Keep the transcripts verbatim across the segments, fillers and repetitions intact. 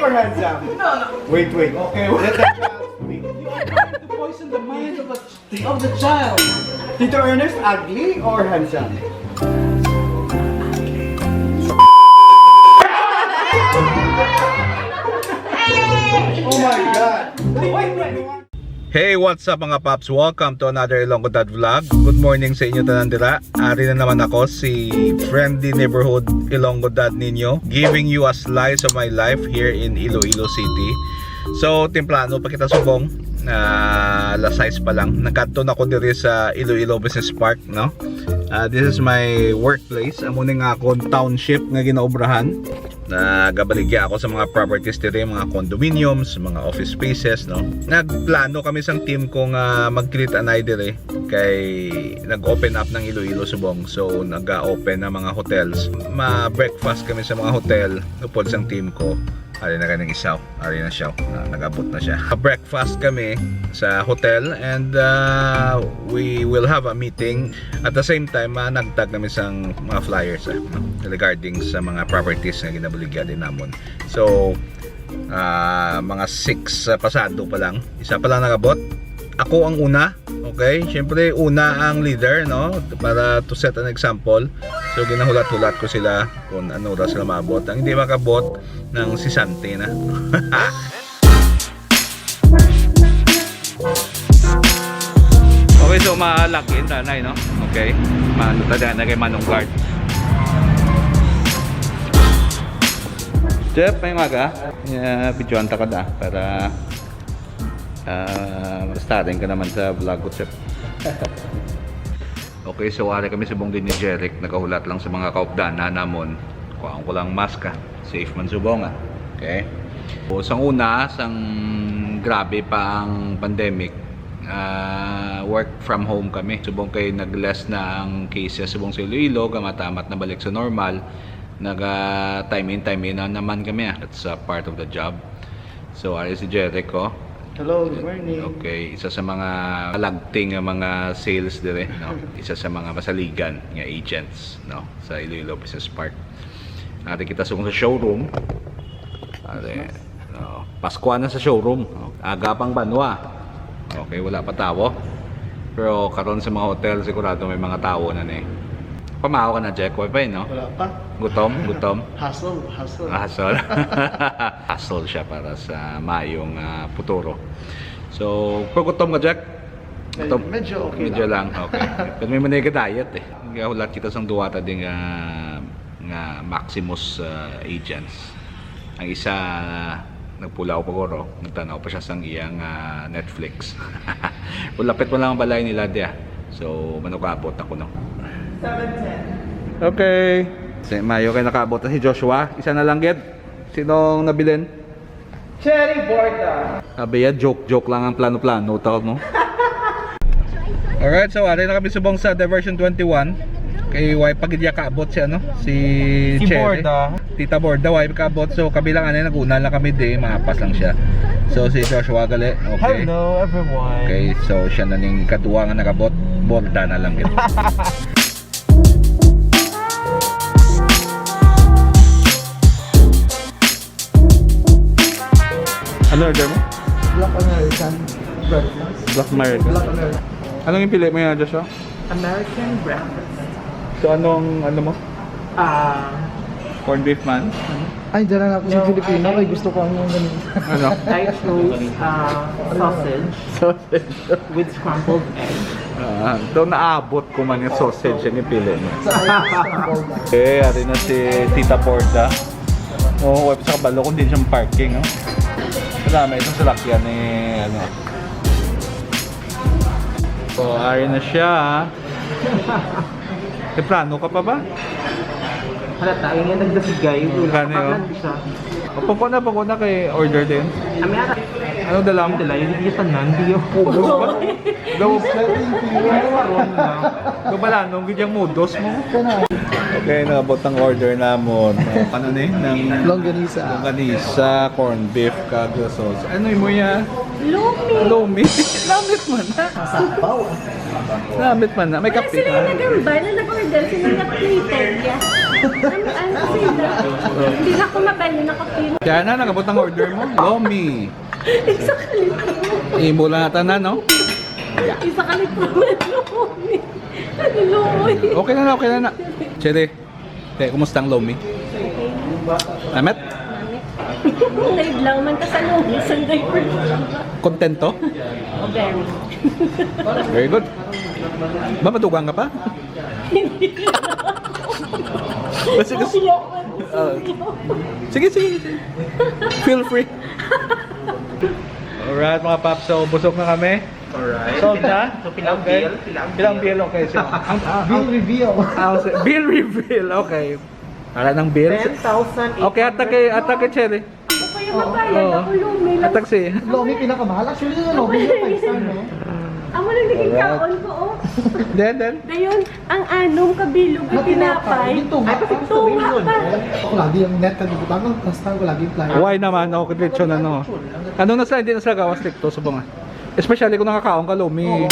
or handsome? No, no. Wait, wait. Okay, wait. Let the child speak. You are trying to poison the mind of a, of the child. Tito Ernest, ugly or handsome? Oh my God. Wait, wait, wait. Hey, what's up, mga paps? Welcome to another Ilonggo Dad vlog. Good morning sa inyo tanan dira. Ari na naman ako, si friendly neighborhood Ilonggo Dad ninyo, giving you a slice of my life here in Iloilo City. So, temprano pa kita subong, ah, alas sais pa lang. Nagkadto na ko diri sa Iloilo Business Park, no? Ah, this is my workplace. Amo ni nga akong township nga ginaobrahan. Nagabaligya ako sa mga properties diri, mga condominiums, mga office spaces, no? Nagplano kami sang team ko nga mag-create anay diri kay nag-open up ng Iloilo subong. So, nag-open na mga hotels. Ma-breakfast kami sa mga hotel upod sang team ko. Ari na kaning isaw. Ari na siya. Ah, nag-abot na siya. Breakfast kami sa hotel and, ah, we will have a meeting. At the same time, managtag kami sang mga flyers, ah, regarding sa mga properties nga ginabaligya din namon. So, ah, mga six, ah, pasado pa lang. Isa pa lang nag-abot. Ako ang una. Okay? Siyempre, una ang leader, no? Para to set an example. So, ginahulat-hulat ko sila kung ano oras sila maabot. Ang hindi makabot, ng sisante na. Okay, so ma-log in ta anay, no? Okay. Mano ta dyan na kay Manong Guard. Jeff, may umaga. Yeah, videoan ta ka da para, ah, starring ka naman sa vlog ko, Jeff. Okay, so ari kami subong din ni Jeric, nagahulat lang sa mga kaupdanan namon. Kuhaan ko lang mask, ah. Safe man subong, ah. Okay. So, sang una, sang grabe pa ang pandemic, ah, work from home kami. Subong kay nag-less na ang cases subong sa Iloilo, gamatamat na balik sa normal. Naga time in, time in na naman kami, ah. That's, ah, part of the job. So, ari si Jeric, oh. Hello, good morning. Okay, isa sa mga malagting nga mga sales dire, no? Isa sa mga masaligan nga agents, no, sa Iloilo Business Park. Ari kita sa, sa showroom. Ari, no, Pasko na sa showroom, no? Aga pang banwa. Okay, wala pa tawo. Pero karon sa mga hotel, sigurado may mga tawo na ni. Pamahaw ka na, Jack? Wa pa, eh, no? Wala pa. Gutom, gutom. Hustle, hustle. Ah, hustle. Hustle siya para sa maayong, ah, futuro. So, pero gutom ka, Jack? Med- Gutom? medyo okay Medyo lang. lang, okay. Pero may manay ka diet, eh. Gahulat kita sang duha ta din nga, nga Maximus, ah, agents. Ang isa, nagpulaw pa guro, nagtanaw pa siya sang iyang, ah, Netflix. Ulapit mo lang ang balay nila diya. So, manukabot ako, no? Seven ten. Okay. Si Mayo kay nakaabot na si Joshua. Isa na lang gid. Sinong nabilin? Cherry Borda. Sabi ya, joke-joke lang ang plano-plano, tawag mo. Alright, so ari na kami subong sa Diversion twenty-one. Kay way pa gid ya kaabot si, ano, si Si Cherry. Borda. Tita Borda, way kaabot. So, kabilang anay, nag-una lang kami di, mapas lang siya. So, si Joshua gali. Okay. Hello, everyone. Okay, so siya na ning ikaduha nga nakabot. Borda na lang gid. Ano order mo? Black American breakfast. Black American. Black American. Anong yung pili mo yan, Joshua? American breakfast. So, anong, ano mo? Ah, Corned beef man? Ay, dala na ako sa No, Filipino. I- Ay, gusto ko ang mga ganun. Ano? I chose uh, sausage Sausage. with scrambled egg. Ah, ito naabot ko man yung sausage yung ipili mo. Eh, ari na si Tita Borda. Oo, oh, sa kabalo kung din siyang parking, no? Wala, may isang salakyan ni, ano. So, ari na siya. Temprano ka pa ba? Halata, yun yung nagdasigay. Ang kani, oh. Kapakan siya. O, pagko na, pagko na kay order din. Kami ata. Ano dala mo? Dala, yung hindi tanan, di yung Ubos ba? Daw, Karon na. daw pala, nung gid yung mudos mo. Okay, naabot ang order namon. Ano ni? Ng Longganisa. Longganisa, corned beef, kag sauce. Ano mo ya? Lumi. Lumi. Namit man na. Sabaw. Namit man na. May Wala kape. Sila nagambal na nag-order sila na plated ya. Ano, ano sila? Hindi na ako mabali, nakapin. Kaya na, nagabot ang order mo. Lomi. Isa ka litro. Imo lang ata na, no? Isa ka litro na Lomi. Ano, Lomi? Okay na na, okay na na. Cherry, te, kumusta ang Lomi? Namit? Naidlaw man ka sa Lomi, Sunday. Kontento? Oh, very. Very good. Ba, madugang ka pa? Basta kasi, ah, sige, sige, sige. Feel free. Alright, mga paps, so busog na kami. Alright. Solve na? So, pila ang Okay. bill? Pila ang Pila ang bill? bill? Okay, so, ang, ah, Bill ang, reveal. ah, so, bill reveal, okay. Para ng bill. Ten thousand eight hundred. Okay, ata kay, ata kay Cherry. Kaya magbayad Oo. ako, Lomi. At taxi. Lomi, pinakamahal. Actually, yung Lomi yung five star, no? Amo lang naging Alright. kaon ko, oh. Then, then? Dayon, ang anom ka bilog nga Matinapay. tinapay. Ito nga. Ay, kasi gusto Tunga ko yun. pa. Ako lagi ang net, ang butang, ang pasta ko lagi yung flyer. Why naman? Ako, lechon, ano? Ano na sila, hindi na sila gawas dito, subong, ah. Especially kung nakakaon ka, Lomi. Oo.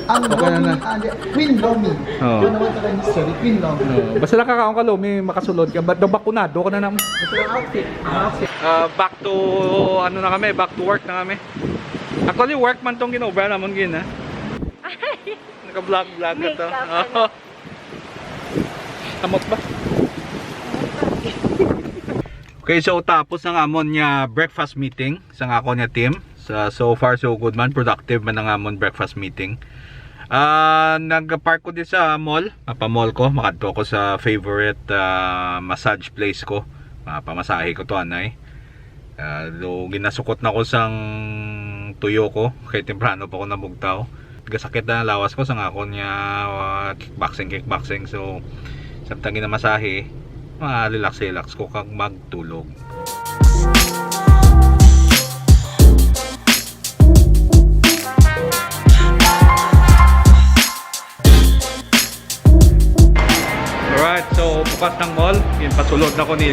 Ang Okay na Lomi, na. ah, di- Queen Lomi. Oo. Ano naman talaga yung story? Queen Lomi. Oo. Basta nakakaon ka, Lomi, makasulod ka. Ba-, daw bakunado ka na naman. Gusto ng outfit. Ang outfit. Ah, back to, ano na kami, back to work na kami. Actually, work man tong gin-over namon gina. Naka-vlog-vlog ka to. Makeup, ano. Amot ba? Okay, so tapos ang amon nga breakfast meeting sa akon nga team. So, so far so good man, productive man ang amon breakfast meeting. Ah, nag-park ko di sa mall, mapa-mall ko, makadto ko sa favorite, ah, massage place ko. Mapamasahe ko to, anay. Ah, do ginasukot na ko sang tuyo ko, kay temprano pa ko nabugtaw. Gasakit na ang lawas ko sang akon nga, ah, kickboxing, kickboxing. So, samtang ginamasahe, ma-relax-relax ko kag magtulog. Alright, so bukas ng mall, yung pasulod na ko ni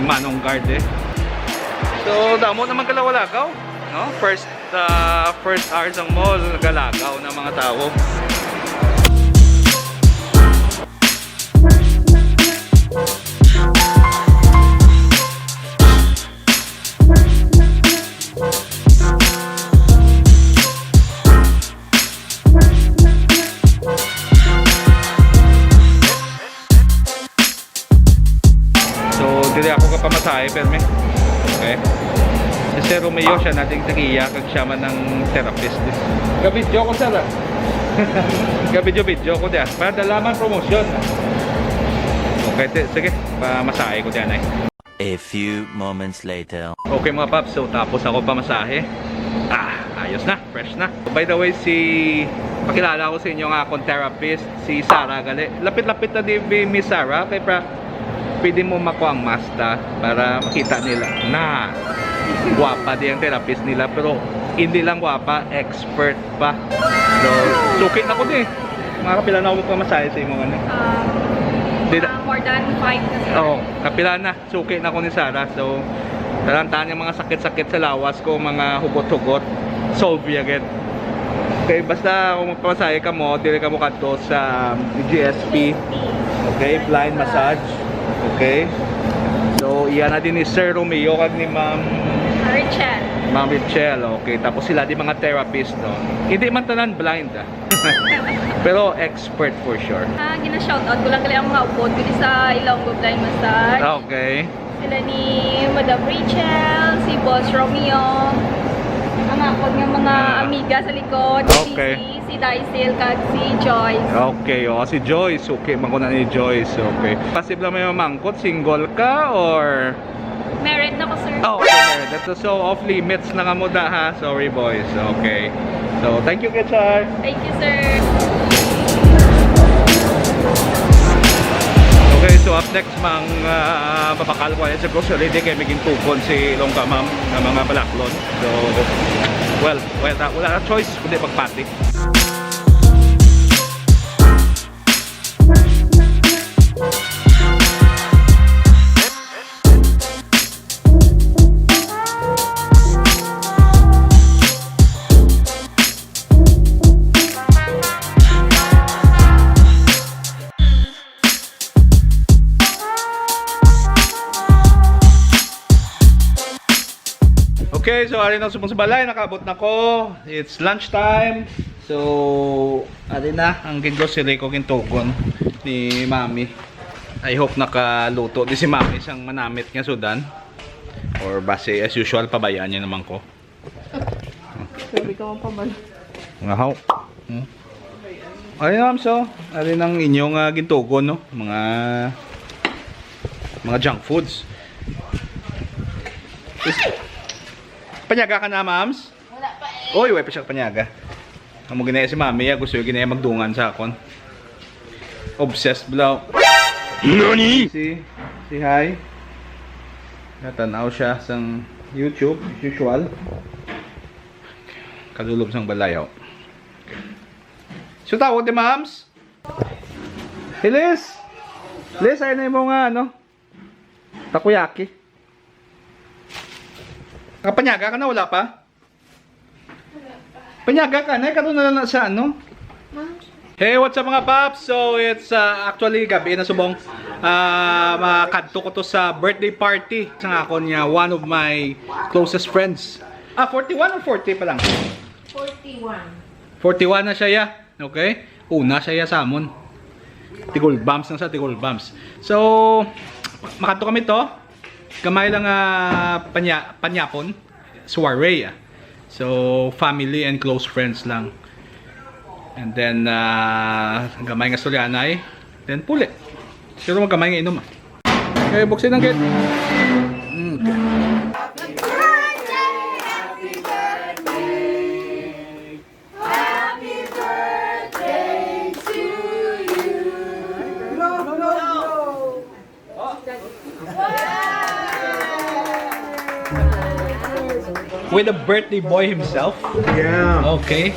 Manong Guard eh. So, damo naman kalawalagaw, no? First, uh, first hour sang mall, nagalagaw na mga tao. So, dili ako kapamasahe, permi. Okay? Si Sir Romeo, siya nating tagiya, kag siya man ang therapist. Ga-video ko, sir, ah. Ga-video-video ko diya. Para dalaman promotion. Okay, ti-, sige. Pamasahe ko diyan, eh. A few moments later. Okay, mga paps, so tapos ako pamasahe. Ah, ayos na, fresh na. By the way, si, pakilala ko sa inyo nga akong therapist, si Sarah gali. Lapit-lapit na di bi Miss Sarah, kay pra, pwede mo makuha ang mask ta para makita nila na gwapa di ang therapist nila, pero hindi lang gwapa, expert pa. So, suki na ko di. Mga kapila na ako pamasahe sa imo, ano? Um, Di na- mga more than five na, sir. Oo, kapila na. Suki na ko ni Sarah. So, talantahan yung mga sakit-sakit sa lawas ko, mga hugot-hugot. Solve ya agad. Okay, basta kung magpamasahe ka mo, dili ka mo kadto sa G S P. Okay, blind massage. Okay. So, iya na din ni Sir Romeo kag ni Ma'am Rachel. Ma'am Rachel, okay. Tapos sila di mga therapist, no? Hindi man tanan blind, ah. Pero expert for sure. Ah, gina-shoutout ko lang gali ang mga upod ko di sa Ilonggo Blind Massage. Okay. Sila ni Madam Rachel, si Boss Romeo, ang akon nga mga Ah. amiga sa likod, Okay. si, si Daisil, kag si Joyce. Okay, oh, si Joyce. Okay, man ko na ni Joyce. Okay. Pasib lang may mamangkot, single ka or Married na ko, sir. Oh, okay, married. That's so off limits na kamo da, ha. Sorry, boys. Okay. So, thank you, Kechar. Thank you, sir. Okay, so up next, mang, ah, babakal ko sa grocery, di kay may gintugon si Ilongga Ma'am nga mga balaklon. So, well, wala, wala na choice kundi magpati. Okay, so ari na subong sa balay, nakaabot na ko. It's lunch time. So, ari na ang gin-grocery ko, gintugon ni Mami. I hope nakaluto di si Mami sang manamit nga sudan. Or basi, as usual, pabayaan niya naman ko. Sabi ka mo pa ba? Ngahaw. Hmm. Ari na, ma'am, so, ari nang inyong, ah, gintugon, no? Mga, mga junk foods. Is-, panyaga ka na, ma'ams? Wala pa eh. Oy, wala pa siya panyaga. Amo gani si Mami, ah, gusto gani magdungan sa akon. Obsessed bala. Nani? Si, si Hai. Natanaw siya sang YouTube, as usual. Kadulob sang balay, oh. So, tawag di, ma'ams? Hey, Liz! Liz, ay na mo nga, ano? Takoyaki. Nakapanyaga ka na, wala pa? Panyaga ka na, karon na lang na sa ano? Hey, what's up, mga paps? So, it's, uh, actually gabi na subong. Ah, makadto ko to sa birthday party sa akon nga one of my closest friends. Ah, forty-one or forty pa lang? Forty-one. Forty-one na siya, ya. Okay? Una siya, ya, sa amon. Tigol bams na sa tigol bams. So, makadto kami to. Gamay lang, ah, panya-, panyapon. Soiree, ah. So, family and close friends lang. And then, ah, gamay nga istoryanay. Then, puli. Siguro magkamay nga inom, ah. Okay, buksin ang gate. Mm, okay. With the birthday boy himself. Yeah. Okay.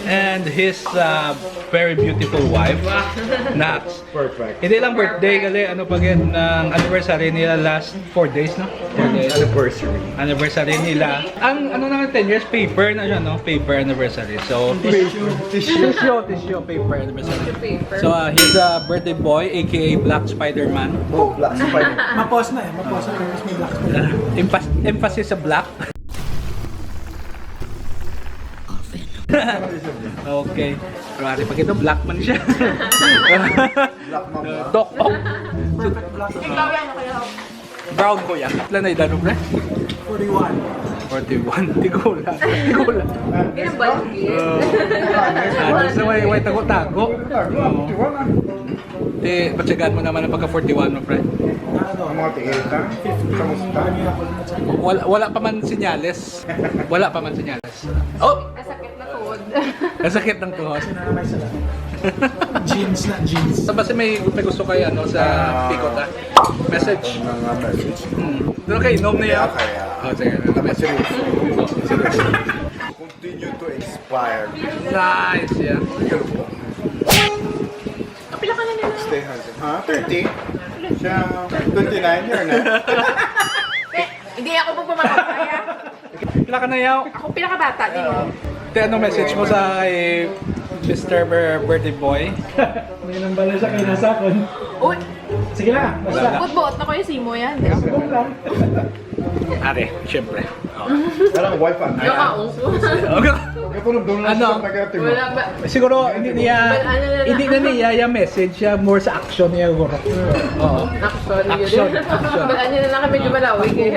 And his, uh, very beautiful wife, Nax. Perfect. Hindi lang birthday, gali, ano pa gid, ang anniversary nila last four days, no? Four days. Anniversary. Anniversary nila. Ang, ano na nga, ten years, paper na siya, no? Paper anniversary. So, tissue. Tissue, tissue, paper anniversary. Paper. So, uh, he's a birthday boy, A K A Black Spider-Man. Oh, Black Spider. Mapos na eh. Mapos na. Mas may black. Uh, emphas-, emphasis sa black. Okay. Pero ari pa kita, black man siya. Black man ba? Doc Ock. Ikaw yan, ano kaya? Brown ko yan. Ilan na edad mo, pre? Forty-one. Forty-one. Tigula. Tigula. Ilang ba yung years? Ano, sa way, way tago-tago. Forty-one, ah. Di, batyagan mo naman ang pagka forty-one mo, pre. Ano? Ang mga tiil ka? Kamusta? Wala, wala pa man senyales. Wala pa man senyales. Oh! Nasakit na tuhod. Nasakit ng tuhod. Genes na, genes. Sa base may, may gusto kay ano, sa pikot, ah. Message. Mga message. Hmm. Doon kay inom niya. Kaya, kaya. Oh, sige. Dapat seryoso. Seryoso. Continue to inspire. Nice, yeah. Kapila ka na nila? Stay handsome. Ha? Thirty? Siya, twenty-nine year na. Eh, hindi ako magpapakabaya. Pila ka na, yaw? Ako pinakabata, di mo? Te, ano message mo sa, eh, Mister Bir-, Birthday Boy? May nang bala siya kay nasakon. Uy! Sige lang, basta. Buot-buot na ko yung simo yan. Subong lang. Are, syempre. Oh. Parang wife, ah. Nakaus. Okay. Ano? Wala ba? Siguro, hindi niya, hindi na niya yung message siya, more sa action niya, siguro. Oo. Action. Action. Action. Bal-an niya na lang kami, medyo malawig eh.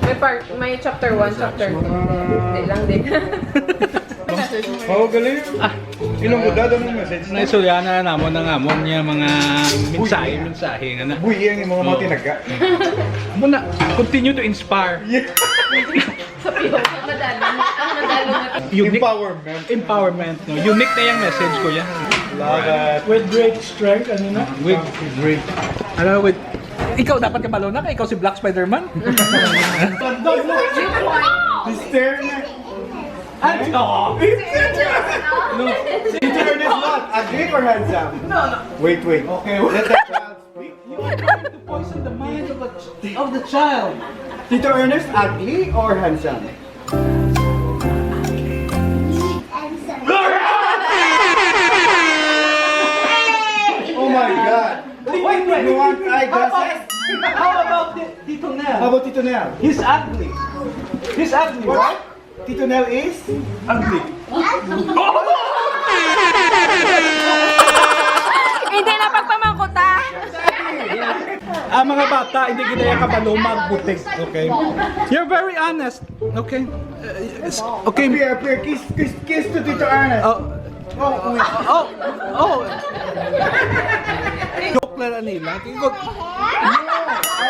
May part, may chapter one, chapter two. Hindi lang din. Oh, galing. Ah. Ilong ko, dada mong message na. Naistorya na namon ang amon niya mga mensahe, mensahe nga na. Buhi ang mga, mga tinaga. Muna, continue to inspire. Yeah. Sa piyo, ang madalo, ang madalo na. Unique. Empowerment. Empowerment, no? Unique na yung message ko yan. Love it. With great strength, ano na? With great. Ano, with, ikaw dapat kabalo na, kay ikaw si Black Spider-Man. Stare na. Ano? Tito Ernest, what? Ugly or handsome? No, no. Wait, wait. Okay, wait. Let the child speak. You are trying to poison the mind of a ch-, of the child. Tito Ernest, ugly or handsome? Oh my God. Wait, wait. You want eyeglasses? How about, how about the Tito Nel. How about Tito Nel? He's ugly. She's ugly, right? Tito Nel is? Ugly. Hindi na pagpamangkot, ah. Ah, mga bata, hindi kita yung kabalo magbutig, okay? You're very honest, okay? Uh, it's- okay. Appear, appear. Kiss, kiss, kiss to Tito Ernest. Oh. Oh, oh, oh. Joke lang nila. Tingko. No, I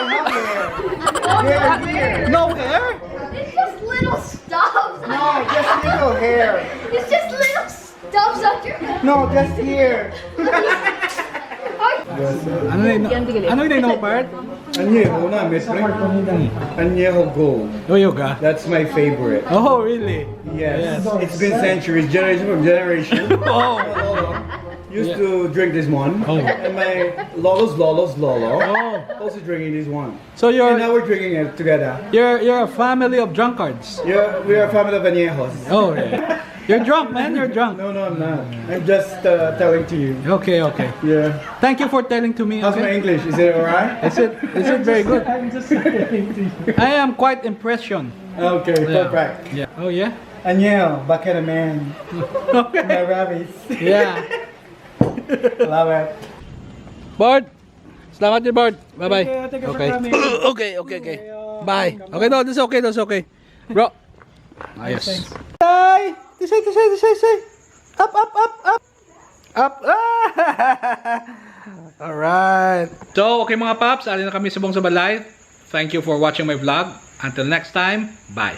have hair. Hair here. No hair? It's just little stubs. No, just little hair. It's just little stubs on your. No, just here. Ano na, ano na, no part? Añejo na, me drink. Añejo Gold. Uyog, ah. That's my favorite. Oh, really? Yes. Yes. It's been centuries, generation from generation. Oh. Lolo used Yeah. to drink this one. Oh. And my Lolo's Lolo's Lolo Oh. also drinking this one. So you're And now we're drinking it together. you're you're a family of drunkards. Yeah, we are a family of añejos. Oh, yeah. You're drunk, man. You're drunk. No, no, I'm not. I'm just uh, telling to you. Okay, okay. Yeah. Thank you for telling to me. How's my Okay. English? Is it alright? Is it is it very good? I'm just kidding to you. I am quite impression. Okay, Yeah. perfect. Yeah. Oh yeah. Añejo, bakit naman? Okay. My rabbits. Yeah. Love it. Bard. Salamat din, Bard. Bye-bye. Thank you, thank you for Okay. coming. Okay, okay, okay. Thank you. Bye. Welcome. Okay, no, that's okay, that's okay. Bro. Ayos. Thanks. Tay! Tisay, tisay, tisay, tisay. Up, up, up, up. Up. Alright. So, okay, mga paps, ali na kami subong sa balay. Thank you for watching my vlog. Until next time, bye.